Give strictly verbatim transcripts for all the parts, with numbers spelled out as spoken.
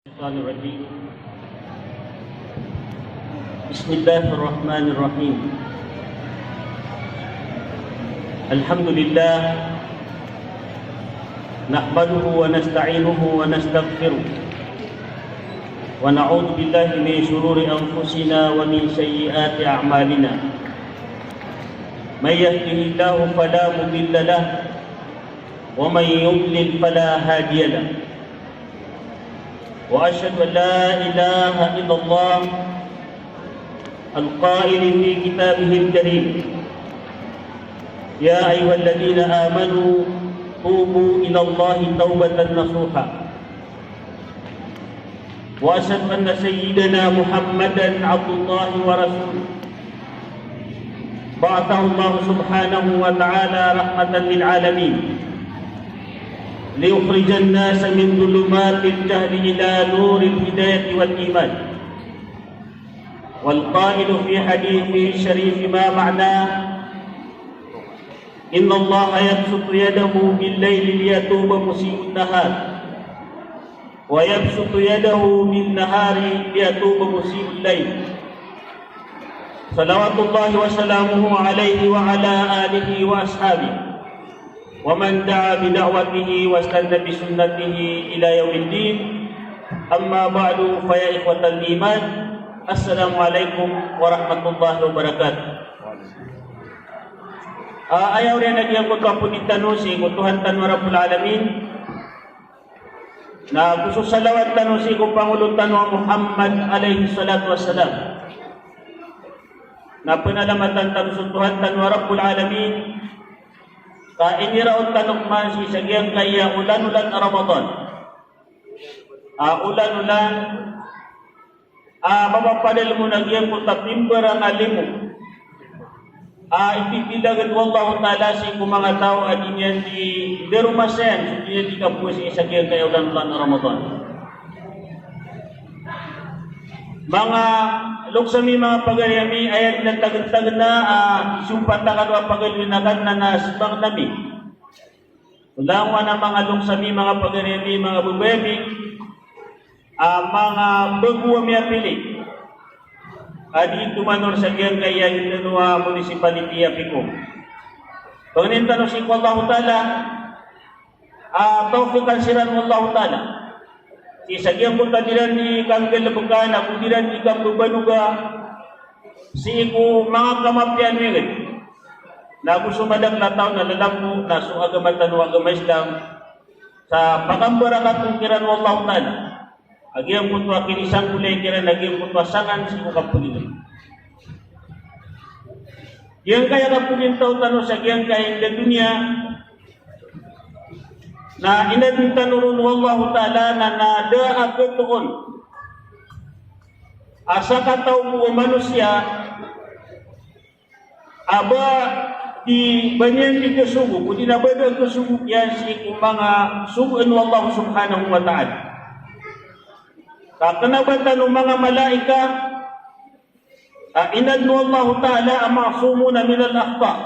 الشيطان الرجيم. بسم الله الرحمن الرحيم. الحمد لله، نحمده ونستعينه ونستغفره، ونعوذ بالله من شرور أنفسنا ومن سيئات أعمالنا. من يهده الله فلا مضل له، ومن يضلل فلا هادي له. وأشهد أن لا إله إلا الله القائل في كتابه الكريم: يا أيها الذين آمنوا توبوا إلى الله توبة نصوحا. وأشهد أن سيدنا محمدا عبد الله ورسوله، بعثه الله سبحانه وتعالى رحمة للعالمين، ليخرج الناس من ظلمات الجهل إلى نور الهداية والإيمان. والقائل في حديثه الشريف ما معناه: إن الله يبسط يده بالليل ليتوب مسيء النهار، ويبسط يده بالنهار ليتوب مسيء الليل. صلوات الله وسلامه عليه وعلى آله وأصحابه ومن دعا بدعوته واستن بسنته إلى يوم الدين. أما بعد، فيا إخوة الإيمان، السلام عليكم ورحمة الله وبركاته. Ah, aya oriyan a giyangkoto a podi tano sii ko Tohan tano a Rabbul Alamin, na go so salawat tano sii ko pangolo tano a Muhammad alayhis salatu wassalam, na pnalamatan tano so Tohan tano a Rabbul Alamin ka iniraot tano pman sii sa giyangkaya olan-olan a Ramadan. Ah, olan-olan a mapapadalm on a giyangkoto a pimbarang a limo a ipipilagd o Allahu Ta'ala sii ko manga taw a di niyan di daromasayan so di niyan di kapoon sii sa giyangkaya olan-olan a Ramadan. Manga loks ami, manga pagari ami, aya di na tagntagna a isompat a kano a pagari na Kadnan a smbang ami. Langowan a manga loks ami, manga pagari ami, manga babay ami, a manga bago ami a pili a di tomanor sa giyangkaya inano a municipality a Picum. Pangnin tano sii ko Allahu Ta'ala a tawfiqan siran o Allahu Ta'ala sii sa giyangkoto a di iran di kanggalbka ago di iran di kambabanoga sii ko manga kamapiya o ingd. Na go so madakl a taw na lalambo na so agama tano a agama Islam sa pakambarakatn kiran o Allahu Ta'ala a giyangkoto a kinisangkolay kiran a giyangkoto a sangan sii ko kapagingd. Giyangkaya kapagintaw tano sa giyangkaya ingd a doniya na inadn tano ron o Allahu Ta'ala na, na da a katoon a sakataw ko manosiya a ba di ba niyan di kasogo, odi na ba da a kasogo iyan sii ko manga sogoan o Allah Subhanahu wa Ta'ala. Ka kna ba tano manga malaikat a inadn o Allahu Ta'ala a ma'sumuna minal akhta'.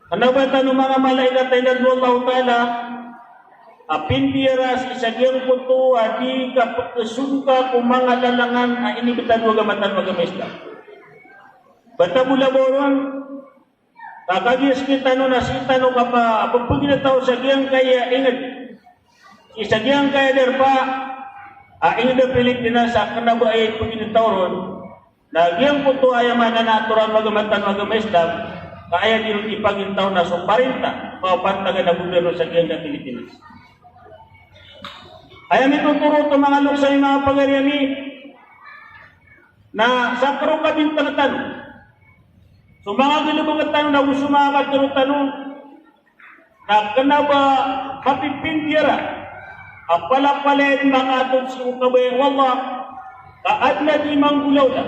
Kna ba tano manga malaikat a inadn o Allahu Ta'ala a pindiyara sii sa giyangkoto a di kapkhasogoka ko manga lalangan a inibtad o agama tano a agama Islam. Ba ta bo labaw ron, ka kagiya sktano na sktano kapapagilataw sa giyangkaya ingd, sii sa giyangkaya darpa a ingd a Pilipinas a kna ba aya ipagilataw ron na giyangkoto aya maana na atoran o agama tano a agama Islam, ka aya di ron ipagintaw na so parinta, manga pantagan a gobyerno sa giyangkaya Pilipinas. Aya mitotoro oto manga loks ami, manga pagari ami, na sa karo kabintang tano, so manga galbk tano na go so manga katharo tano, na kna ba mapipindiyara a palapalaya dn makaatod sii ko kabaya o Allah, ka adn a di manggolawla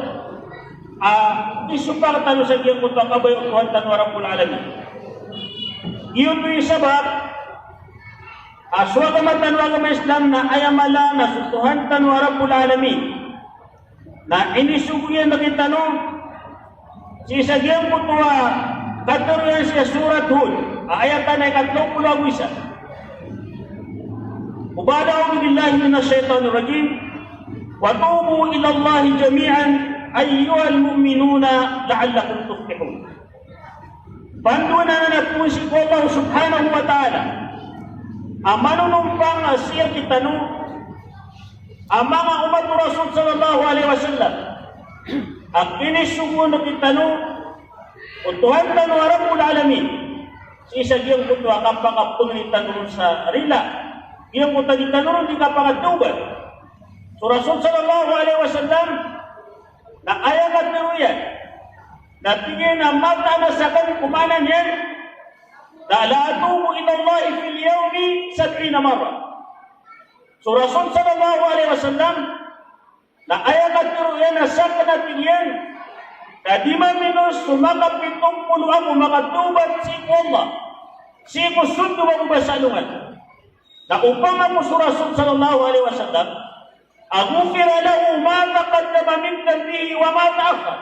a isopak tano sa giyangkoto a kabaya o Tuhan tano a Rabbul Alamin. Giyoto i sabap a so agama tano a agama Islam na aya mala na so Tuhan tano a Rabbul Alamin na inisogo iyan rktano sii sa giyangkoto a katharo iyan sii sa Surat Hud, a ayat a ikatlo polo ago isa. Wa ba'da, a'udhu billahi minash shaitanir rajim. Wa tubu ilallahi jami'an ayyuhal mu'minuna la'allakum tuflihun. Pandoan anan a poon sii ko Allah subhanahu wa ta'ala a manonompang a sii rkitano a manga omat o Rasul sallallahu alaihi wasallam a kinisogoan rkitano o Tuhan tano a Rabbul Alamin sii sa giyangkoto a kapakapangni tano ron sa rila, giyangkoto a di tano ron di kapakatawbat. So Rasul sallallahu alaihi wasallam na aya katharo iyan na tig iyan a mataan a sakn ko maana niyan na la atubu ilallahi fil yawmi sab'ina marra. So Rasul sallallahu alaihi wasallam na aya katharo iyan a sakn a tig iyan na di maminos so makapito polo ako makatawbat sii ko Allah sii ko sold o mabobasa alongan. Na opama ko so Rasul sallallahu alaihi wasallam a ghufira lahu ma taqaddama min dhanbihi wa ma ta'akhkhar.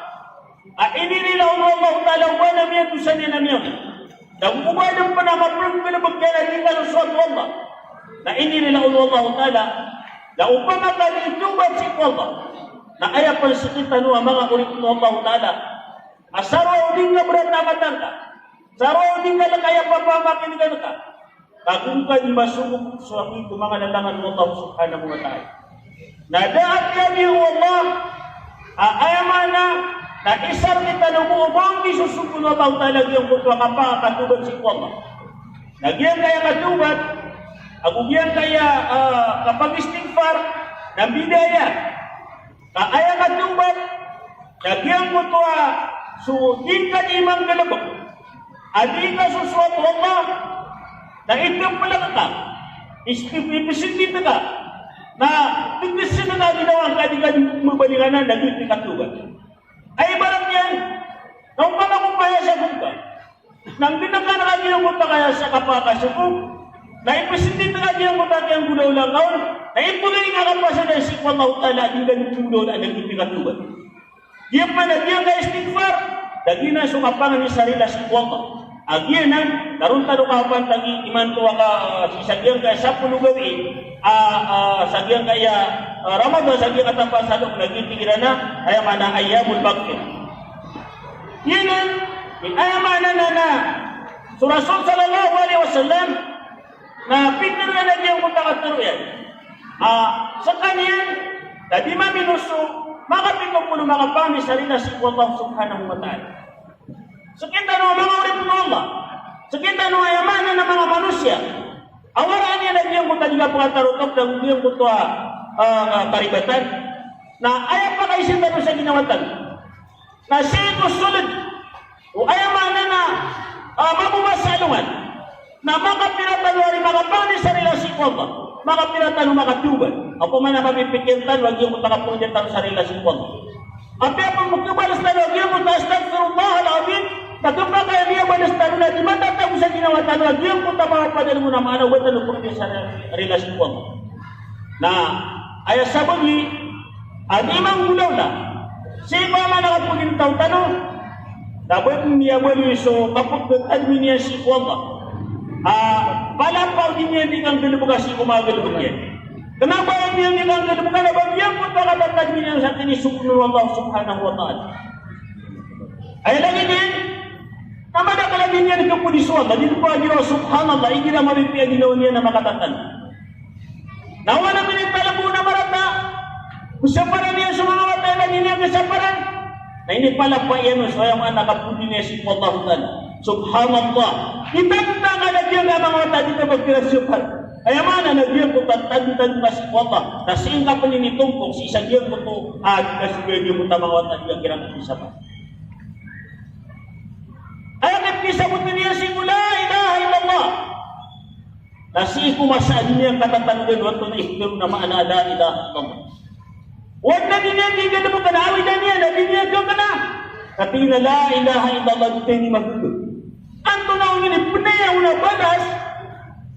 A inirila on o Allahu Ta'ala o ba niyan a dosa niyan a miyaona. Na o ba niyan pn a mapnggalbk iyan a di kasosoat o Allah. Na inirila on o Allahu Ta'ala. Na opama ka di tawbat sii ko Allah. Na aya pn sktano a manga oripn o Allahu Ta'ala a sa roo di ngka brata a matangka, sa roo di ngka lkaya papamakingan ka, ka go ngka di masogop so apoy ko manga lalangan o Allah subhanahu wa ta'ala. Na da a kiyabiya o Allah a aya maana na isa rkitano bo o ba on di sosogoon o Allah ta'ala giyangkoto a kapakatawbat sii ko Allah. Na giyangkaya katawbat ago giyangkaya, ah, kapag-istighfar na mbida iyan. Ka aya katawbat na giyangkoto a so di ngka di manggalbk a di kasosoat o Allah, na itplk ka, ipsndit ka, na ipsndit ka a ginawa ngka a di ka di mbalingan anan, na giyoto i katawbat. Aya ibarat iyan na opama ko payasagop ka, na nggnkan ka giyangkoto a kaya sa kapakasagop, na ipsndit ka giyangkoto a kiyanggolawla ngka on, na ipgay ka kapasad sii ko Allahu ta'ala a di ngka di ngolawla, na giyoto i katawbat. Giya pman a giyangkaya istighfar, da giyanan so kapangni sa rila sii ko Allah. A giyanan, na ron tano kapantagi imanto a ka, sii sa giyangkaya sapolo gawii a, a, sa giyangkaya, a, Ramadan, sa giyangkaya tapat sa loob, na giyoto i igira na, aya maana ayyamul maghfirah. Giyanan i aya maana na, na so Rasul sallallahu alaihi wasallam na pitharo iyan a giyangkoto a katharo iyan a skaniyan na di maminos so makapito polo makapangni sa rila sii ko Allah subhanahu wa ta'ala. Skitano a manga oripn o Allah, skitano a aya maana na manga manosiya a waraan iyan a giyangkoto a di kapakatarotop na giyangkoto a, a, karibatan. Na aya pakaisa tano sa ginawa tano na sii ko sold o aya maana na, a, mabobasa alongan. Na makapira tano ari makapangni sa rila sii ko Allah, makapira tano makatawbat. Opama na mapipikir tano a giyangkoto a kapangni tano sa rila sii ko Allah. Apiya pn pkhabalas tano a giyangkoto a astaghfirullahal azim, na khapakay a miyabalas tano na di matatago sa ginawa tano a giyangkoto a mapadalm on a maana o ba tano pangni sa rila sii ko Allah. Na aya sabagi a di manggolawla sii ko aya maana a kapagintawt tano, na ba dn miyabaloy so kapagtatadmi niyan sii ko Allah a palapag iyan di kanggalbka sii ko manga galbk iyan. Kna ba iyan di kanggalbka na ba giyangkoto a katatadmi niyan sa kinisogoon o Allah subhanahu wa ta'ala. Aya lagid iyan na madakl a di niyan kapodi so Allah, di dn pagiraw, subhanallah, igira mapipiya a ginawa niyan a makatatadmi. Na o ba niyan pinitalbo na marata, psaparan iyan so manga wata a lagid iyan kasaparan. Na inipalapag iyan on so aya maana a kapodi niyan sii ko Allah ta'ala. Subhanallah. Itagtag ka a lagid iyan a manga wata a di ka ba kira sapar. Aya maana na giyangkoto a tagtag ka sii ko Allah, na sii ngka pn initompok sii sa giyangkoto a di ka sii giyangkoto a manga wata a di ka kira sapar. Aya kipkisabot iyan sii ko la ilaha illallah. Na sii ko masa a di niyan katatanodan o antonaa i iptharo a maana a la ilaha illallah. O adn a di niyan di galbkn a awidan iyan a di niyan gakna, katii na la ilaha illallah, di tano di magagaga. Antonaa on i pnaya on a balas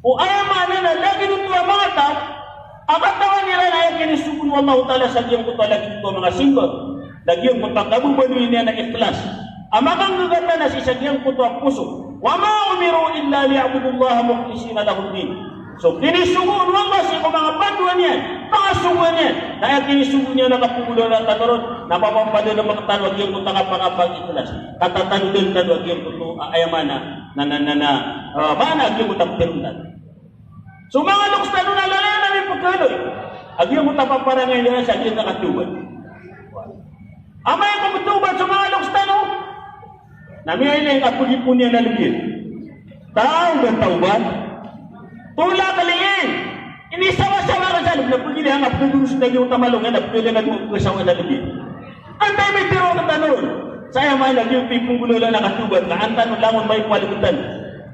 o aya maana na lagid oto a manga taw a katawan iran a aya kinisogoon o Allahu ta'ala sa giyangkoto a lagid oto a manga simba na giyangkoto a kababaloy niyan a ikhlas a makanggagatan a sii sa giyangkoto a poso. Wa ma umiru illa liya'budullaha mukhlisina lahud din. So kinisogo o Allah sii ko manga pandoan iyan, manga sogoan iyan. Na aya kinisogo niyan a kapanggolaolaan tano ron na mapapadalem rktano a giyangkoto a kapakapag-ikhlas. Katatanodan tano a giyangkoto a, aya maana, na, na, na, na, ah, maana a giyangkoto a ptharoon tano. So manga loks tano na lalayon ami pkhaaloy a giyangkoto a paparangay iran sa giyangkoto a katawbat. Amay ko mtawbat so manga loks tano, na miyailay a pagipon iyan a lbi iyan. Tawbat, tawbat. Tolak liyan. Inisawasawa ka sa lbi na pagilay a pagdurusa na giyangkoto a malo iyan, na pagilay a pagsawa na lbi iyan. Antaa i mitharo rktano ron? Sa aya maana a giyangkoto i panggolaolaan a katawbat, na an tano langon ba i pwalbtan.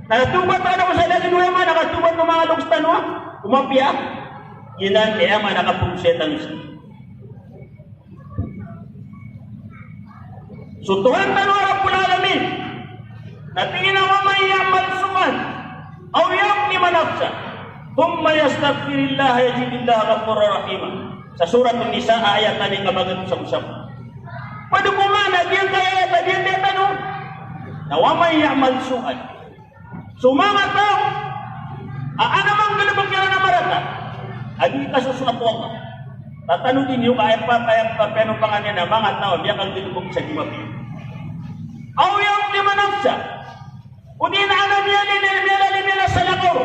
Na katawbat tano sa lagid o aya maana a katawbat o manga loks tano a, o mapiya. Giyanan i aya maana a kapagosay tano sa. So Tuhan tano a Rabbul Alamin na tig iyan a, "Wa man ya'mal su'an aw yadhlim nafsahu thumma yastaghfirillaha yajidillah ghafuran rahima." Sa Suratun Nisa, ayat a ika magatos ago sabot. Pd ko maana a giyangkai a ayat a giya tano na, "Wa man ya'mal su'an." So manga taw a adn a manggalbk iran a marata a di kasosoat o Allah. Tatanodi niyo ka aya pat, aya pat a piyanopangan iyan a manga taw a miyakanggalbk sa di mapiya. Aw yadhlim nafsahu. Odi na adn a miyalalim, miyalalim iyan a salakaw.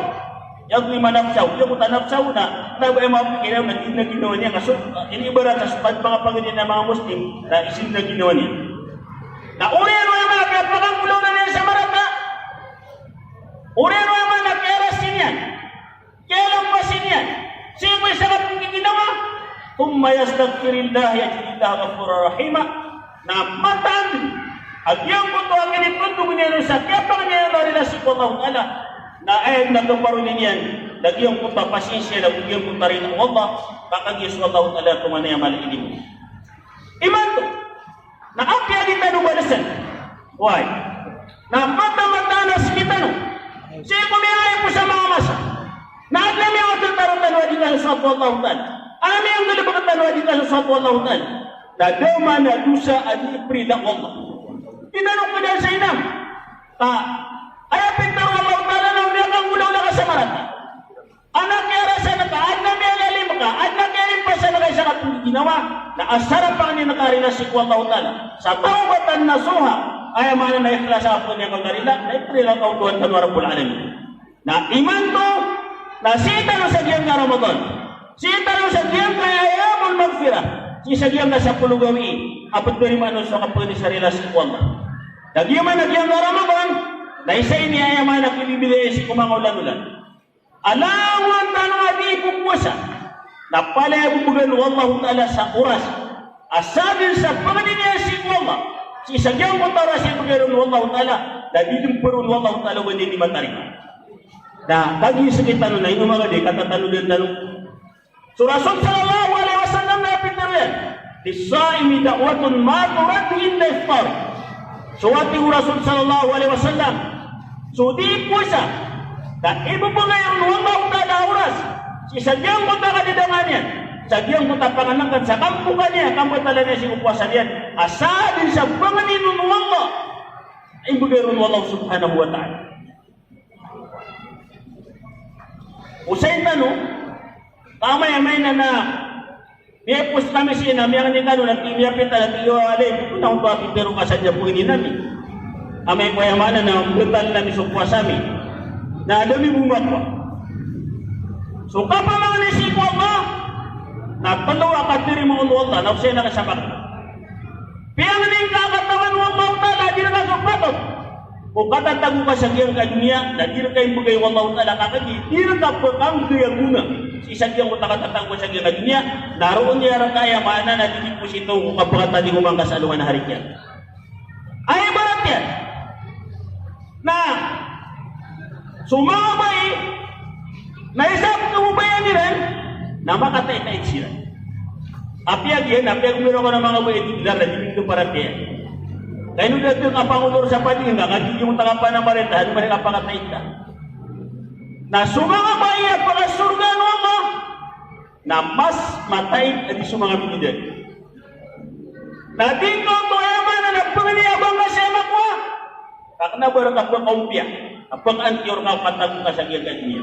Yadhlim nafsahu. Giyangkoto a nafsahu na, na ba aya mapikir iyan na di na ginawa niyan. Kaso, iniibarat sa so kadn a manga pagari niyan a manga Muslim, na isin na ginawa niyan. Na oriyan o aya maana a piyapakanggolaola niyan sa marata. Oriyan o aya maana a kiyarasin iyan, kiyalampasin iyan sii ko isa ka pnggiginawa. Thumma yastaghfirillaha yajidillah ghafuran rahima. Na mataan a giyangkoto a kinipntog iyan sa kiyapangni iyan a rila sii ko Allahu Ta'ala, na aya na kaparoon iyan na giyangkoto a pasinsiya na giyangkoto a rila o Allah, ka kagiya so Allahu Ta'ala tonganay a mala i limo. Imanto na apiya di tano balasan. Why? Na mataan-mataan a sii tano, sii ko miyaipos a manga masa, na adn a miyakatharo tano a di kasosoat o Allahu Ta'ala. Adn a miyanggalbk tano a di kasosoat o Allahu Ta'ala. Na da man a dosa a di prila o Allah. Di tano pd sa inam. Ka aya pitharo o Allahu Ta'ala na o miyakanggolaola ka sa marata, adn a kiyarasan ka, adn a miyalalim ka, adn a kiyarimpasan ka isa ka pnggiginawa, na asar a pangnin ka a rila sii ko Allahu Ta'ala sa tawbatan nasuha, aya maana na ikhlas a pangnin ka a rila, na iprila ka o Tuhan tano a Rabbul Alamin. Na imanto na sii tano sa giyangkai a Ramadan, sii tano sa giyangkai a ayyamul maghfirah, sii sa giyangkai a sapolo gawii a ptarimaan on so kapangni sa rila sii ko Allah. Na giya man a giyangkai a Ramadan na isa ini a aya maana a kibibilayan sii ko manga olan-olan a langon tano a di pphowasa, na palaya bgan o Allahu Ta'ala sa oras a sadn sa pangnin iyan sii ko Allah, sii sa giyangkoto a oras a ibgay ron o Allahu Ta'ala, na di dn pharoon o Allahu Ta'ala o ba niyan di matarima. Na kagiya sktano na ino manga di katatanodan tano. So Rasul sallallahu alaihi wasallam na pitharo iyan, "Lis-sa'imi da'watun ma turaddu inda iftar." So, a tig o Rasul sallallahu alaihi wasallam, so di powasa na ibibgay on o Allahu Ta'ala a oras sii sa giyangkoto a kadadangan iyan, sa giyangkoto a pangnngkn sa kampokan iyan, kambatalan iyan sii ko powasa niyan, a sadn sa pangnin on o Allah a ibgay ron o Allah subhanahu wa ta'ala. Osayin tano, ka amay, amay na na miyaipos kami sii na miyangni tano na tig, miyapita na tig, "Yo, alay, ino na oto a pitharo ka sa di a pangnin ami?" Amay ko aya maana na mbataln ami so powasa mi, na da mi bo makowa. So kapamangni sii ko Allah na tlo a katarima on o Allah, na osayin a kasabar. Piyangni ngka a katawan o Allahu Ta'ala a di rka so patot ko katatago ka sa giyangkai a doniya, na di rka imbgay o Allahu Ta'ala, ka kagiya di rka pkhanggay a gona sii sa giyangkoto a katatago ka sa giyangkai a doniya, na roo niyan rka, aya maana na di di posito ko kapakatalingoma ngka sa alongan a hari kiyamat. Aya ibarat iyan na so manga bai na isa a pkhababayaan iran na makataitait siran. Apiya giya na piyagomiraw ko na manga bai a di bnar na di dn kaparatiyaya. Ka ino da dn a pangolor sa padi ngka, ka di dn oto a kapanamarita, ano man i kapakataitai. Na so manga bai a pakasorgaan o Allah na mas matait a di so manga bid'ah. Na di ngka oto, aya maana na pangni a ba ngka siya makowa, ka kna ba rka pkhaompiya, a pkhaantiyor ka o katago ka sa giyangkai a doniya.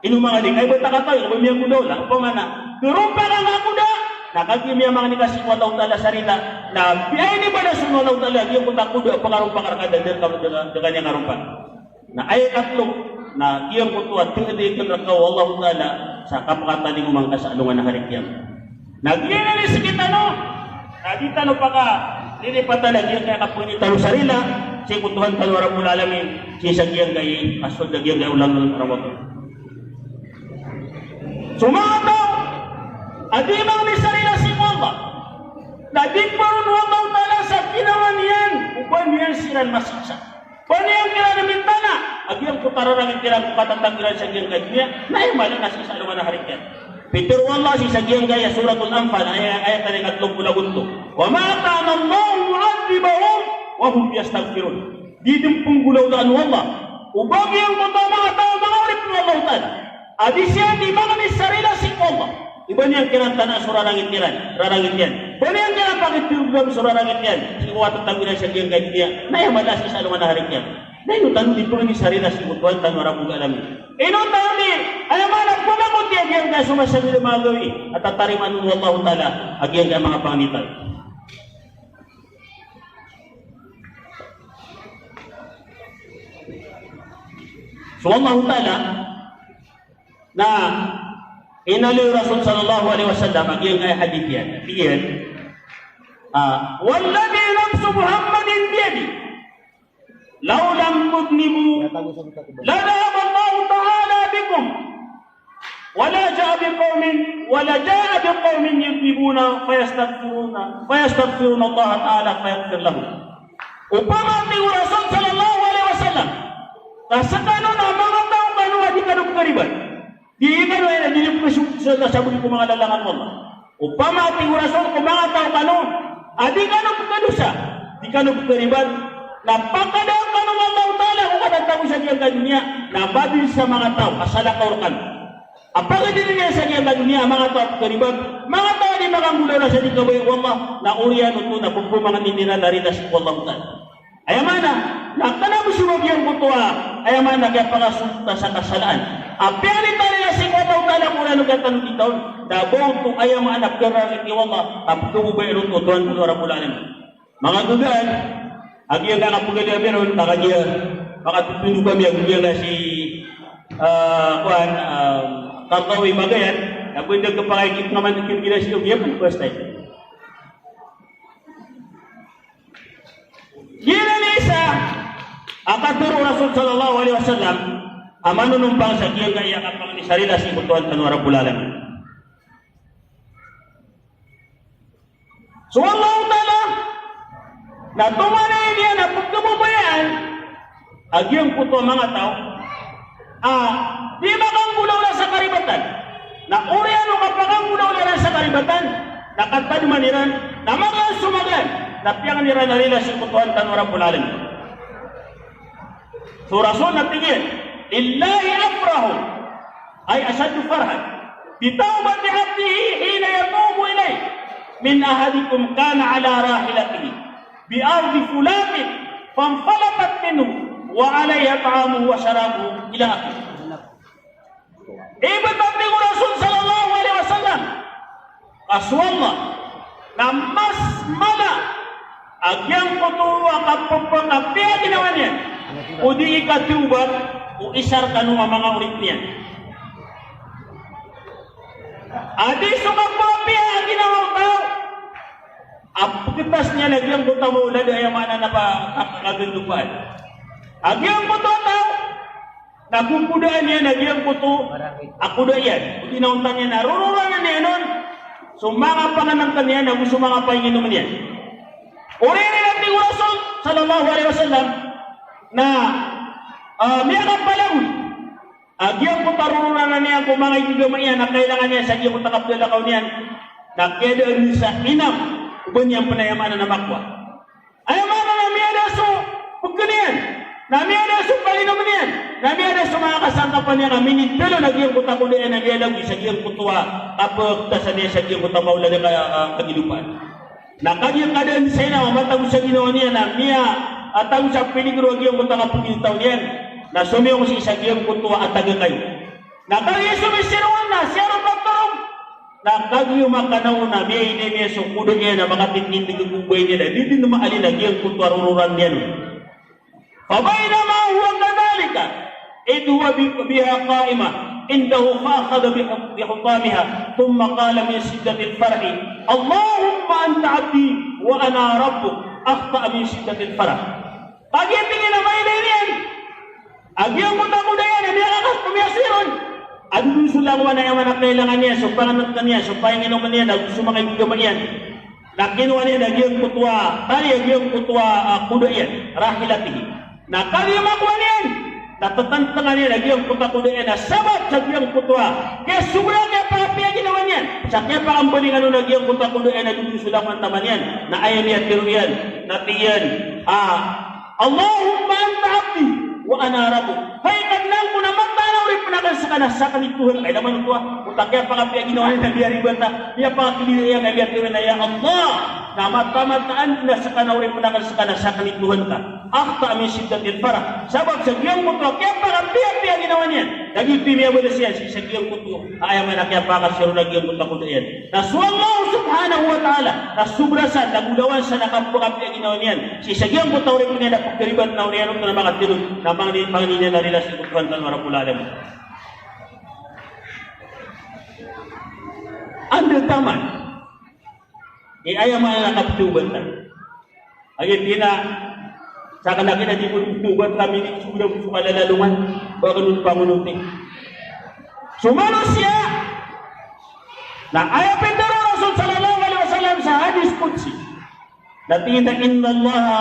Ino manga di kaiba ta katawi, kaiba miyagolawla, opama na, karompa ka nga koda, na kagiya miyamangni ka sii ko Allahu Ta'ala sa rila, na biyai ni balas o Allahu Ta'ala, giyangkoto a koda, pangarompa ka rka da, da, da, da kaniyan karompa. Na aya ikatlo, na giyangkoto a tadikn rka o Allahu Ta'ala, sa kapakatalingoma ngka sa alongan a hari kiyamat. Na giyanan i sktano, na di tano pakalilipatan a giyangkaya kapangni tano sa rila sii ko Tuhan tano a Rabbul Alamin, sii sa giyangkaya a sold a giyangkaya olan o Ramadan. So manga taw a di mangni sa rila sii ko Allah, na di pharoon o Allahu Ta'ala sa ginawa niyan o ba niyan siran masiksa. Ba niyan kiran mitana a giyangkoto a rarangit iran ko katatago iran sa giyangkaya doniya, na aya mala na sii sa alongan a hari kiyamat. Pitharo o Allah sii sa giyangkaya Suratul Anfal, aya, aya tano ikatlo polo ago tlo. "Wa ma kana Allahu mu'adhdhibahum wa hum yastaghfirun." Di dn pnggolawlaan o Allah o ba giyangkoto a manga taw a manga oripn o Allahu Ta'ala a di siran di mangni sa rila sii ko Allah. Iba niyan kiran tana so rarangit iran, rarangit iyan. Ba niyan kiran pakitgam so rarangit iyan sii ko katatago iran sa giyangkaya doniya, na aya mala sii sa alongan a hari kiyamat. Na ino tano di pangni sa rila sii ko Tuhan tano a Rabbul Alamin? Ino tano di, aya mala, pamangoti a giyangkaya so masa a manga gawii a tatarimaan o Allahu Ta'ala a giyangkaya manga pangni tano? So Allahu Ta'ala na inaloy o Rasul sallallahu alaihi wasallam a giyangkaya hadith iyan. Tig iyan, ah, "Walladhi nafsu Muhammadin biyadihi, law lam tudhnibu, la dhahaba Allahu ta'ala bikum, wa la jaa biqawmin, wa la jaa biqawmin yudhnibuna fayastaghfiruna, fayastaghfiruna Allah ta'ala fayaghfir lahum." Opama, tig o Rasul sallallahu alaihi wasallam, ka skano na manga taw kano a di kano pkharibat, di kano, aya, di kano pkhasabodi ko manga lalangan o Allah. Opama, tig o Rasul, ko manga taw kano a di kano pkhadosa, di kano pkharibat, na pakadaan kano o Allahu Ta'ala ko katatago sa giyangkaya doniya, na ba dn sa manga taw a salakaw rkano a pagdn iyan sa giyangkaya doniya a manga taw a pkharibat, manga taw a di makanggolawla sa di kabaya o Allah, na oriyan oto na pphangnin iran a rila sii ko Allahu Ta'ala. Aya maana, na kna bo so ba giyangkoto a, aya maana, kiyapakasold ta sa kasalaan a piyangni ta rila sii ko Allahu Ta'ala ko oriyan o kiyatanditaw, na ba oto, aya maana, pkhararangiti o Allah a pkhababayaan oto o Tuhan tano a Rabbul Alamin. Manga gogaan, a giyangkaya kapagaliya biron, na kagiya makatotondog kami a giyangkaya si, ah, kowan, ah, Qaradawi Magayan, na pwede ka pakikip naman a giyangkaya si, o giyangkaya pn basta. Giyanan i isa a katharo o Rasul sallallahu alaihi wasallam a manonompang sa giyangkaya kapangni sa rila sii ko Tuhan tano a Rabbul Alamin. So Allahu Ta'ala na tomanay niyan a pkhababayaan a giyangkoto a manga taw a di makanggolawla sa karibatan. Na oriyan o kapakanggolawla iran sa karibatan, na katadman iran, na magaan so magaan, na piyangni iran a rila sii ko Tuhan tano a Rabbul Alamin. So Rasul na tig iyan, "Lillahi afrahu," ay ashaddu farhan, "bi tawbati abdihi hina yatubu ilayhi min ahadikum kana ala rahilatihi bi ardi fulatin fanfalatat minhu wa alayha ta'amuhu wa sharabuhu," ila akhirih. Ibt a tig o Rasul sallallahu alaihi wasallam, ka so Allah na mas mala a giyangkoto a kapphangapiyaginawa niyan o di ikatawbat o isa rkano a manga oripn iyan. A di so kapphangapiyaginawa o taw a pkhtas niyan a giyangkoto a mawlad a, aya maana, na pa, ka-, kagandopaan. A giyangkoto a taw na kokodaan iyan a giyangkoto a koda iyan. O di na onta niyan a rororanan iyan on so manga pangnngkn iyan ago so manga panginginomn iyan. Oriyan iyan, a tig o Rasul sallallahu alaihi wasallam, na, ah, miyakapalagoy a giyangkoto a rororanan iyan ko manga igagama iyan a kailangan iyan sa giyangkoto a kaplalakaw niyan, na kiyadaan sa inam o ba niyan pn, aya maana, na makowa. Aya maana na miyada so pkn iyan, na miyada so panginomn iyan, na miyada so manga kasangkapan iyan a minitlo na giyangkoto a koda iyan a miyalagoy sa giyangkoto a kapkhtasan iyan sa giyangkoto a mawlad a ka-, a kagidopaan. Na kagiya kadaan sa inam a matago sa ginawa niyan a miya, a tago sa piligro a giyangkoto a kapagitaw niyan, na somiyong sii sa giyangkoto a tagakayo. Na kagiya so misirongan na siya ron matorog. Na kagiya makanaw na miyailay niyan so koda iyan a makatitindg ko babae niyan a di dn maalin a giyangkoto a rororan iyan on. Fa baynama huwa kadhalika idh huwa bi-, biha qa'imah indahu fa akhadha bi-, bi hutamiha thumma qala min shiddatil farhi, "Allahumma anta abdi wa ana rabbuk, akhta'a min shiddatil farah." Kagiya tig iyan a mailay niyan a giyangkoto a koda iyan a miyakakas-, miyasiron a dodon so langowan a aya maana a kailangan iyan, so pangnngkn iyan, so panginginomn iyan, ago so manga igagama iyan. Na kinowa niyan a giyangkoto a tali a giyangkoto a, ah, koda iyan, rahilatihi. Na kagiya makowa niyan na ttntngan iyan a giyangkoto a koda iyan a sabap sa giyangkoto a kiyasobra, kiyapakapiya ginawa niyan sa kiyapakambalingan on a giyangkoto a koda iyan a dodon so langowan taman iyan. Na aya miyatharo iyan na tig iyan a, "Allahumma anta abdi wa ana rabbuk." Hay Kadnan ko na mataan a oripn akn ska na sakn i Tohan ka. Ilay man oto a, oto a kiyapakapiya ginawa niyan na miyaribat a, miyapakakilala iyan na miyatharo iyan a, "Ya Allah, na mataan, mataan ko na ska na oripn akn ska na sakn i Tohan ka. Akhta'a min shiddatil farah." Sabap sa giyangkoto a kiyapakapiyapiya ginawa niyan, na giyoto i miyabalas iyan sii sa giyangkoto a aya maana a kiyapakasiron a giyangkoto a koda iyan. Na so Allah subhanahu wa ta'ala na sobra san, na golawan san a kapakapiya ginawa niyan sii sa giyangkoto a oripn iyan a pkharibat na oriyan oto na makatindg na pangni-, pangni niyan a rila sii ko Tohan tano a Rabbul Alamin. Anda taman i aya maana a kapthawbatan. Aya tig iyan a, sakn a kna di ko di thawbat ka, minisobra ko so kalalalongan, ba kn on pangonoti so manosiya. Na aya pitharo o Rasul sallallahu alaihi wasallam sa hadis qudsi, na tig iyan a, "Innallaha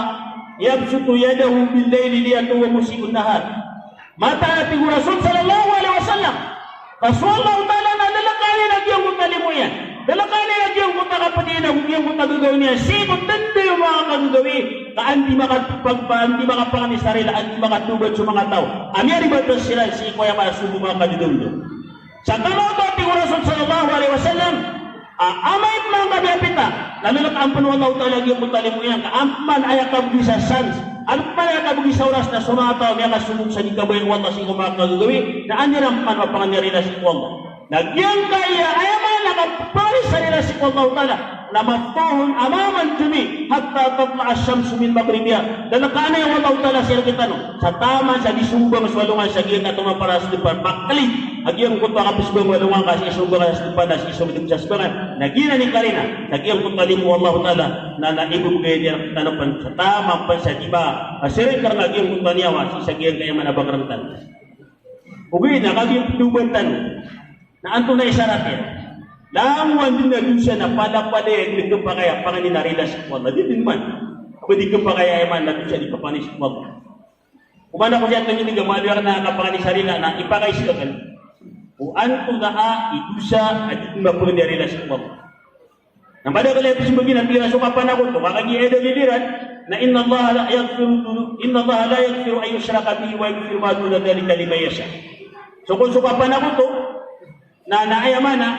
yabsutu yadahu bil-layli liyatuba musi'un nahar." Mataan a tig o Rasul sallallahu alaihi wasallam, ka so Allahu Ta'ala na lalkaan iyan a giyangkoto a limo iyan, lalkaan iyan a giyangkoto a kapd iyan ago giyangkoto a gagawii niyan sii ko tanda o manga kagagawii, ka an di makapag-, an di makapangni sa rila, an di makathawbat so manga taw a miyaribat siran sii ko aya maana so bo manga kagagawii. Sa kamaoto a tig o Rasul sallallahu alaihi wasallam, a, amay pman ka miyapita na lalkaan pn o Allahu Ta'ala giyangkoto a limo iyan, ka an pman aya kabgi sa chance, an pman aya kabgi sa oras na so manga taw a miyakasombong sa di kabaya o Allah sii ko manga kagagawii, na an iran pman mapangni a rila sii ko Allah. Na giyangkaya aya maana a kapangni sa rila sii ko Allahu Ta'ala, na maftuhun amamal jami' hatta tatla'a ash-shamsu min maghribiha. Lalkaan iyan o Allahu Ta'ala sii rktano sa taman sa di sombang so alongan sa giyangkato a paras dpan, pakli a giyangkoto a kapsbang o alongan ka sii sombang a sdpan na sii sombang sa sbangan. Na giyanan i karina sa giyangkoto a limo o Allahu Ta'ala na, na ibbgay niyan rktano pn sa taman pn sa di ba, a, sii rktano a giyangkoto a niyawa sii sa giyangkaya maana a bangkrang tano. Ogaid na kagiya pthawbatan, na antonaa i sarat iyan? Langowan dn a dosa na palapalaya dn a khapakay a pangni a rila sii ko Allah. Di dn man. Ba di khapakay a aya maana a dosa di kapangni sii ko Allah. Oman ako siya tonini ka maliwar na kapangni sa rila na ipakay sii ko Allah. O antonaa i dosa a di dn mapangni a rila sii ko Allah? Na madakl a ipsmbag iyan a tig iran a so kapanakoto, ka kagiya aya dalil iran na innallaha la yaghfiru dhunu-, innallaha la yaghfiru an yushraka bihi wa yaghfiru ma duna dhalika liman yasha. So kon so kapanakoto na, na aya maana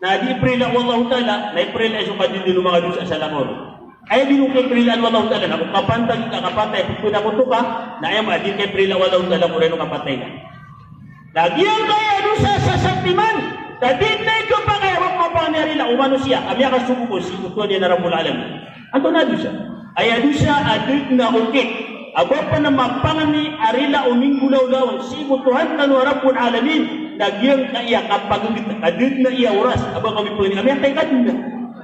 na di iprila o Allahu Ta'ala, na iprila so kadilin o manga dosa sa langowan. Aya di ron kaprilaan o Allahu Ta'ala na ko kapantag ka, kapatay, ko panakoto ka, na aya maana di kaprila o Allahu Ta'ala ko oriyan o kapatay ka. Na giyangkaya a dosa sa satiman, na di dn khapakay a ba mapangni a rila o manosiya a miyakasogo ko sii ko Tohan iyan a Rabbul Alamin. Antonaa a dosa? Aya dosa a da dn a okit a ba pn mapangni a rila o minggolawla on sii ko Tohan tano a Rabbul Alamin, na giyangkaya kapaggt a da dn a iya oras a ba ka mipangni a miyatay ka dn.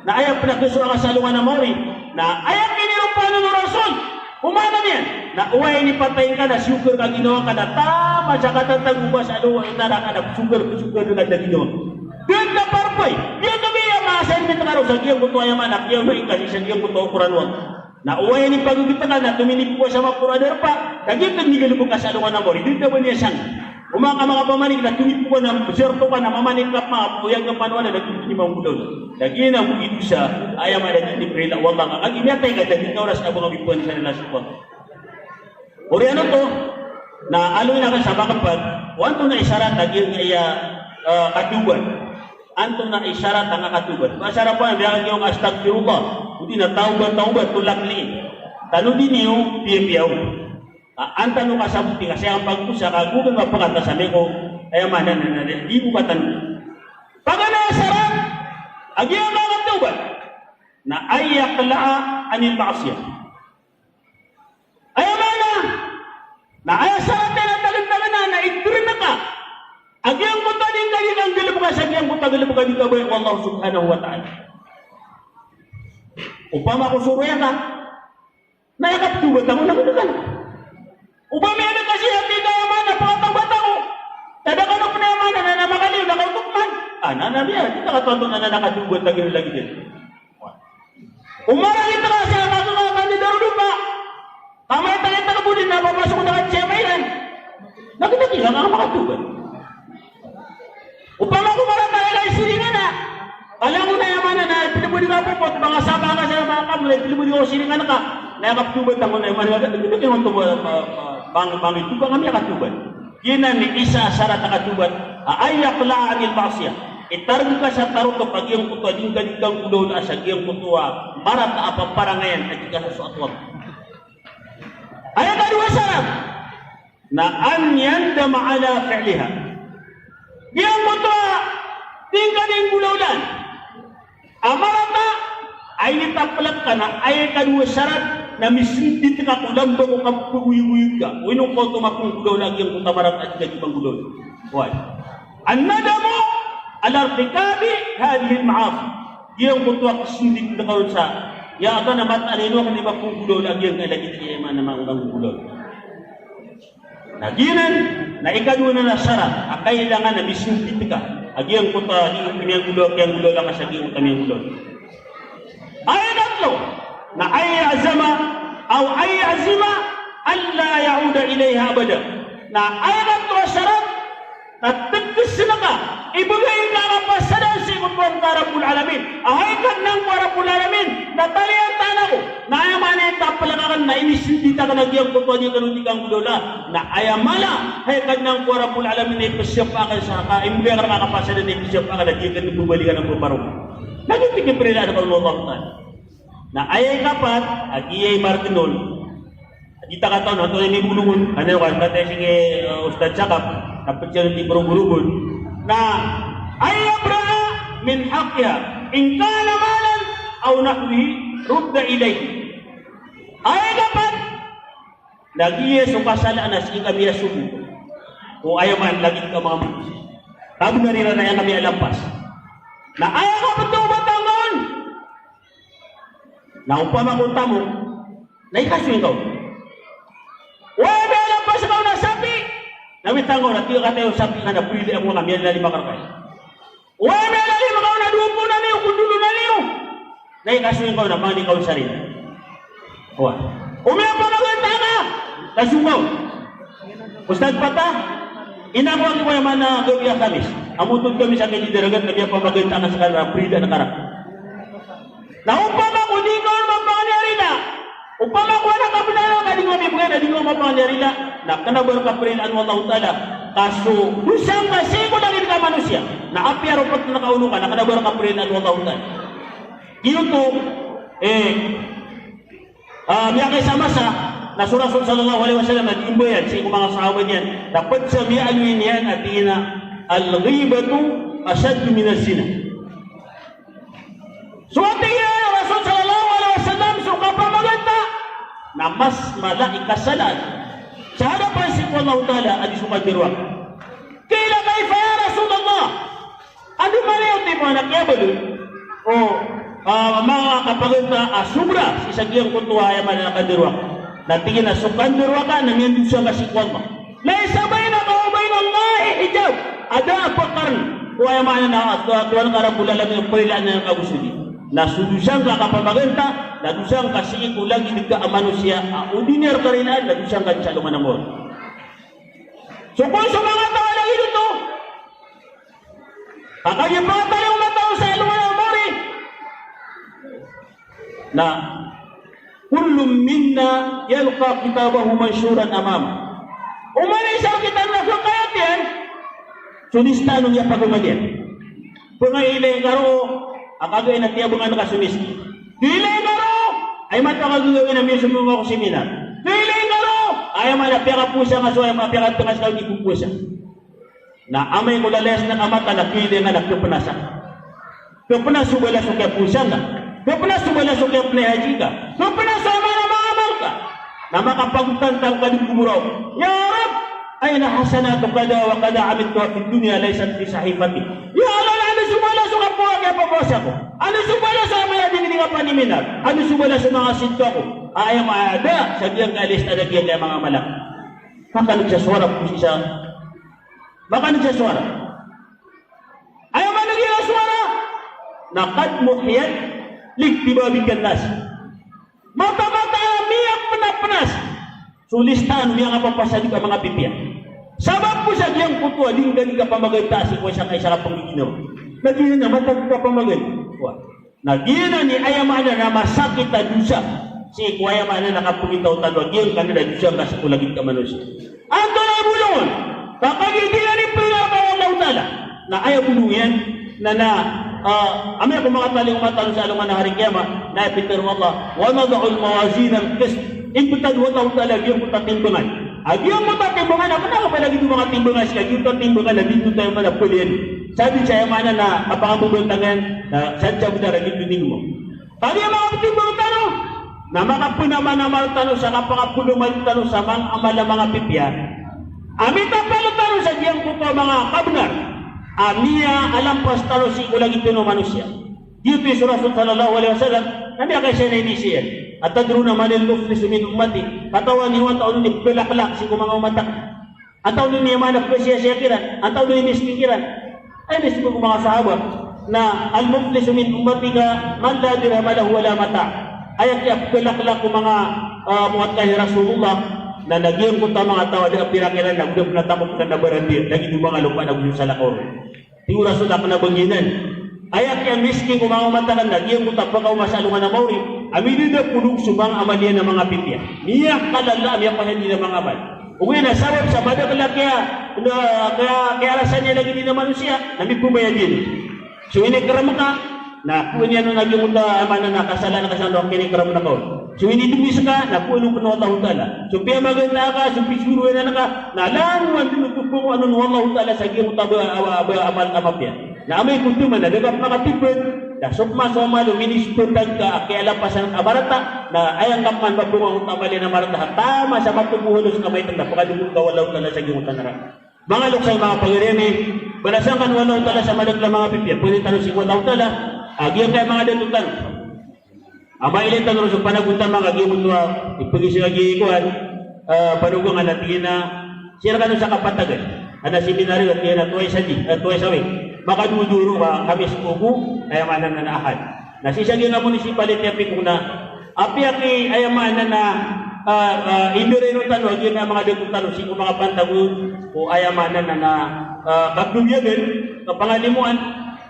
Na aya pn a kasowa ka sa alongan a maori, na aya kiniropaan on o Rasul, ko maana niyan na oway, inipatay ngka na siyokar ka ginawa ngka na taman sa katatago ka sa alongan o naraka na sokar, sokar ka dn a ginawa ngka. Da dn a parpay. Giyangkaya a manga assignment ka roo sa giyangkoto aya maana a kiyaoma ingka sii sa giyangkoto a okoran o Allah. Na oway, inipaggt ka na tominipo ka sa maporo a darpa, na giyoto dn i galbk ka sa alongan a maori, da dn a ba niyan sangka. Oman ka makapamanik na tominipo ka na mzerto ka na mamanik ka pman, o aya ngka pman wala na giyoto dn i manggolawla. Na giyanan bo i dosa a aya maana di dn iprila o Allah, ka kagiya miyatay ka da dn a oras a ba ka mipangni sa rila sii ko Allah. Oriyan oto na aloyn akn sa makapat o antonaa i sarat a giyangkaya, eh, katawbat. Antonaa i sarat a katawbat? Ba sarat pn a miyakagiya o astaghfirullah, odi na tawbat, tawbat, tolak li. Tanodi niyo piyapiya on. A, an tano kasaboti ka sa aya pagkosa ka gogn mapakata sa miko, aya maana na, na, na, di ko katan. Paganay a sarat a giyangkai a tawbat na an yaqla'a anil ma'siyah. Aya maana na aya sarat iyan a tagntagn na itrn ka a giyangkoto a di ngka di kanggalbka sa giyangkoto a galbk a di kabaya o Allah subhanahu wa ta'ala. Opama ko soroya ka, na aya kaptawbat ako na kdkan. Opama aya na kasi a di ka aya maana pakatawbat ako, na da kano pn aya maana na, na makaliyo na kaoto pman. A, na, na, di, di ta katoon na, na, na katawbat ako lagid iyan. Oman a di ta kasi a kaso na, na, na, darodopa. Ka maito a di ta kabodi na papasok na ka sii a mairan. Na kdkan, na, na makatawbat. Opama ko marata ka i siringan a, ka langon a aya maana na ipilbodi ka ko, ko manga sabang ka sa manga kabl, ipilbodi ka ko siringan ka, na aya kaptawbat ako na aya maana na, na, na, na, na, pang, pangitobang ami a katawbat. Giyanan i isa a sarat a katawbat, a an yaqla'a anil ma'siyah. Itarg ka sa tarotop a giyangkoto a di ngka di kanggolawlaa sa giyangkoto a marata a paparangayan a di kasosoat o Allah. Aya kadowa a sarat, na an yandama ala fi'liha. Giyangkoto a di ngka di nggolawlaan a marata a initaplk ka na aya kadowa a sarat na misndit ka ko lamba ko kapgoygoyog ka. O ino ka oto mapanggolawlaa giyangkoto a marata a di ka di manggolawlaa. Why? An-nadamu ala irtikabi hadhihil ma'asi. Giyangkoto a ksndit ka on sa, ya, aya mataan a ino akn i mapanggolawlaa giyangkai a lagid iyan a manggolawlaa. Na giyanan, na ikadowa na sarat a kailangan a misndit ka a giyangkoto a di ka miyanggolawlaa, miyanggolawlaa ka sa giyangkoto a miyanggolawlaa. Aya ikatlo, na an ya'zama, aw an ya'zima, alla ya'uda ilayha abada. Na aya ikatlo a sarat, na tgsn ka, ibgay ngka a kapasadan sii ko Tuhan ka Rabbul Alamin. A hay Kadnan ko Rabbul Alamin, na taliyantana ko. Na aya maana i taplk akn na inisndit akn a giyangkoto a di kano di kanggolawlaa. Na aya mala, hay Kadnan ko Rabbul Alamin, na ipsiyapa akn sa ka, imbgay akn a kapasadan, na ipsiyapa akn a di akn di pmbalikan a pmbaroka. Na giyoto i kiprilaan akn o Allah Ta'ala. Na aya ikapat a giyai margn on, a di ta kataon antonaa i bolong on, kna o kna, kataya sii ki, eh, Ustadh Jakab, na pd siran di boroborob on. Na an yabra'a min haqqiha, in kana malan aw nahwihi rudda ilayhi. Aya ikapat, lagid iyan so kasalaan a sii ka miyasogo. O aya man lagid ka manga manosi. Kabnar iran a aya ka miyalampas. Na aya kaptawbatan on, na opama ko tamok, na ikasoy ngka on. Oway, miyalampas ngka on a sapi, na miyathangkaw na tig ka, kataya o sapi ka na, prilai ako ka, miyalalima ka rkay. Oway, miyalalima ka on a dowa polo na liyo, ko dolo na liyo. Na ikasoy ngka on a pangni ka on sa rila. Oway. O miyapamaganta ka, kasoy ngka on. Ustadh Pata, ino ako a giya maana gawii a Khamis. Amoto dn Khamis a kay di daragat na miyapamaganta ka sa kala, prilai ka rka. Na opama ko di ngka on mapangni a rila, opama ko anak a bnar ka di ngka on mibgay na di ngka on mapangni a rila, na kna ba rka prilaan o Allahu Ta'ala ka so dosa ngka sii ko lagid ka manosiya, na apiya roptn ka ono ka, na kna ba rka prilaan o Allahu Ta'ala. Giyoto, eh, ah, miyakaisa a masa, na so Rasul sallallahu alaihi wasallam na di mbayan sii ko manga sahabah iyan, na pd sa miyaaloy niyan a tig iyan a, "Al-ghibatu ashaddu minaz zina." So, a tig iyan o Rasul sallallahu alaihi wasallam, so kapamaganta na mas mala i kasalaan sa hadapan sii ko Allahu Ta'ala a di so kandarowaka. Qila, "Kayfa ya Rasulullah?" Andamanaya oto i manga kiyabaloy o, ah, manga kapaganta a sobra sii sa giyangkoto a aya maana na kandarowaka. Na tig iyan a so kandarowaka na miyandosa ka sii ko Allah. Laysa baynaka wa baynallahi hijab. A da a pkarn ko aya maana na, ah, Tuhan ka Rabbul Alamin a prilaan iyan ka go sii. Na so dosa ngka a kapamaganta na dosa ngka sii ko lagid ka a manosiya a odi niyan rka rilaan, na dosa ngka sii sa alongan a mawri. So kon so manga taw a lagid oto, ka kagiya pangatawi o manga taw sa alongan a mawri, na kullun minna yalqa kitabahu manshuran amamah. Oman i isa rktano na so kayat iyan, so lista o miyapagomad iyan. Pngailay ngka roo a kagiya na tiyabangan ka so lista. Ilay ngka roo a imanto a gagawii na miyasomo ngka ko seminar. Ilay ngka roo Aya maana piyakapowasa nga so, aya maana piyakatngas ka di ko powasa. Na amay ko lalayas na ka mata na kiyilay nga na kepnasa. Kepnas so balas o kiyapowasa nga. Kepnas so balas o kiyapnay haji ka. Kepnas so aya maana mangamal ka. Na makapagtantang ka di ko moraw. Ya Rabb, aina hasanatu kada wa kada amiltuha fid dunya laysat fi sahifati. Ya Allah, na ano so balas o kapowa, kiyapowasa ko? Ano so balas o aya maana di ngka paniminar? Ano so balas o manga sidka ko? Aya maana da sa giyangkaya lista na giyangkaya manga malak. Makaneg sa suwara ko sii sa, makaneg sa suwara. Aya maana giya suwara na qad muhiyat liktibabikan nas. Mataan-mataan a miyapnapnas so lista o miyangapapasad ka manga pipiya. Sabap ko sa giyangkoto a di ngka di kapamaganta sii ko isa ka isa ka panggiginawa. Na giyanan a matag kapamaganta. Wa. Na giyanan i aya maana na masakit a dosa sii ko aya maana na kapagitaw tano a giyangkanan a dosa ngka sii ko lagid ka manosiya. Antonaa i bolong on? Ka kagiya giyanan i pngarata o Allahu Ta'ala. Na aya bolong iyan na, na, ah, amay ko makatalingoma tano sa alongan a hari kiyama, na aya pitharo o Allah, "Wa nada'ul mawazinal qist." Imbtad o Allahu Ta'ala giyangkoto a timbangan. A giyangkoto a timbangan, a kna ka ba lagid o manga timbangan sii ka, giyangkoto a timbangan a di oto aya maana paliyan. Sadn sa aya maana na kapakambobantang iyan, na sadn sa bnar a giyangkoto a timbangan. Kagiya manga ptimbang tano, na makapnamanamal tano sa kapakapodomal tano sa manga amal a manga pipiya. A mitapal tano sa giyangkoto a manga kabnar a miyalampas tano sii ko lagid tano a manosiya. Giyoto i so Rasul sallallahu alaihi wasallam, na miyakaisa na inizaan iyan. "Atadruna manil muflisu min ummati?" Katawan iyo antaa on i pkalaklak sii ko manga omat akn? Antaa on i aya maana pkhasiyasiya kiran? Antaa on i miskin kiran? Aya miskin ko manga sahaba na, "Al-muflisu min ummati man la dirhama lahu wa la mata'." Aya kiyapkalaklak ko manga, ah, omat ka, hay Rasulullah, na giyangkoto a manga taw a da a pirak iran, na go da pn a tamok iran na barandiya, lagid o manga lopa na go salakaw ron. Tig o Rasul a kna ba giyanan. Aya kiyamiskin ko manga omat akn na giyangkoto a pkaoma sa alongan a maori a midadapolog so manga amal iyan a manga pipiya. Miyakalala, miyapasad iyan a manga amal. Ogaid na sabap sa madakl a kiya, na, kiya, kiyarasan iyan lagid iyan a manosiya, na mipmbayad iyan. So inikrm ka, na kowa niyan on a giyangkoto a aya maana na kasalaan ka sa anda a kinikrm ka on. So inidowis ka, na kowa on pn o Allahu Ta'ala. So piyamaganaan ka, so pisoroan ka, na langowan dn oto pn o Allahu Ta'ala sa giyangkoto a ba, ba, ba, amal a mapiya. Na amay ko taman a da ka pn makatipd, na so pman so amal o minisbatan ka a kiyalapasan ka a marata, na aya ngka pman ba pn o amal iyan a marata, taman sa mato bo halos ka maitn na pkadogol ka o Allahu Ta'ala sa giyangkoto a naraka. Manga loks a manga pagari ami, balasan kano o Allahu Ta'ala sa madakl a manga pipiya, pagari tano sii ko Allahu Ta'ala a giyangkaya manga dato tano a mailay tano ron so panagontaman ka giyoto a ipagisa ka giya kowan, ah, panagontaman a tig iyan a sii rkano sa kapatagan a na seminaryo a tig iyan a twice a day, ah, twice a week. Makadowa-dowa ron ka Khamis, Pogo, aya maana na Ahad. Na sii sa giyangkaya municipality a Picong na apiya ki aya maana na, ah, ah, indarainon tano a giyangkaya manga dato tano sii ko manga pantag o aya maana na, na, ah, kapmbiyagan, kapangalimoan,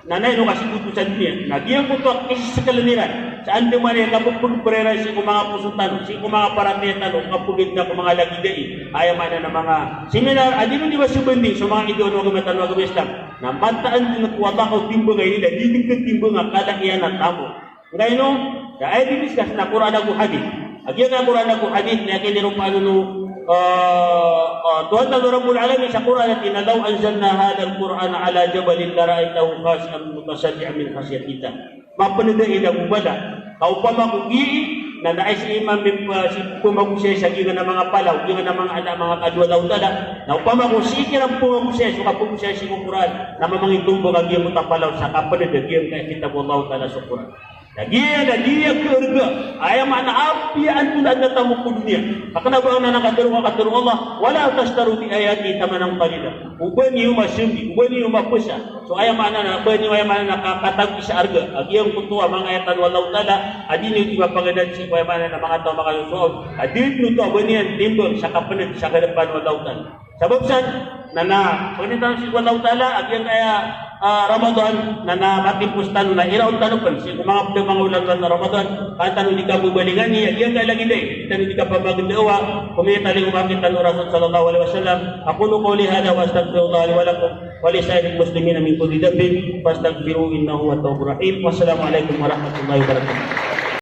na ino ka sii ko oto sa doniya. Na giyangkoto a kisiskln iran sa andamanaya a kapphagpra iran sii ko manga poso tano, sii ko manga paratiyaya tano, kapaganda ko manga lagid ai, aya maana na manga seminar a di ron di ba sabanding so manga idaon o agama tano a agama Islam. Na mataan dn ko Allah ko timbang ai, na di dn katimbang a kala iyan a tamok. Ngkaino, da aya di-discuss na Qur'an ago hadith. A giyangkaya Qur'an ago hadith na aya kiniropaan on o, ah, ah, Tuhan tano Rabbul Alamin sa Qur'an a tig iyan a, "Law anzalna hadhal Qur'ana ala jabalin lara'aytahu khashi'an mutasaddi'an min khashyatillah." Mapnd a ina go bala ka opama ko gii, na da aya sii mambo, ah, sii pmagosay sa giyangkanan a manga palaw, giyangkanan a manga, a manga kadowa o Allahu Ta'ala. Na opama ko sii kiran pmagosay so kapagosay sii ko Qur'an, na mamangitombok a giyangkoto a palaw sa kapnd a giyangkaya kitab o Allahu Ta'ala so Qur'an. Na giya na giya khaarga, aya maana apiya antonaa dn a tamok ko doniya. Ka kna ba anan a katharo, katharo o Allah, "Wala tashtaru bi ayati thamanan qalila." Oba niyo masambi, oba niyo mapasa so aya maana na, oba niyo aya maana na ka-, katago sa arga a giyangkoto a manga ayat o Allahu Ta'ala a di niyo di mapaganad sii ko aya maana na manga taw a makasosoaw a di niyo oto a ba niyan timbang sa kapnd sa hadapan o Allahu Ta'ala. Sabap san, na, na pagari tano sii ko Allahu Ta'ala a giyangkaya, ah, Ramadan, na, na matimpos tano, na iraot tano pn sii ko manga pd a manga olan a Ramadan, ka an tano di kababalingani a giyangkaya lagid ai, di tano di kapamagndaawa ko miyatalingoma rktano o Rasul sallallahu alaihi wasallam. Aqulu qawli hadha wa astaghfirullaha li wa lakum wa li sa'iril muslimina min kulli dhanbin fastaghfiruhu innahu huwat tawwabur rahim. Wassalamu alaikum warahmatullahi wabarakatuh.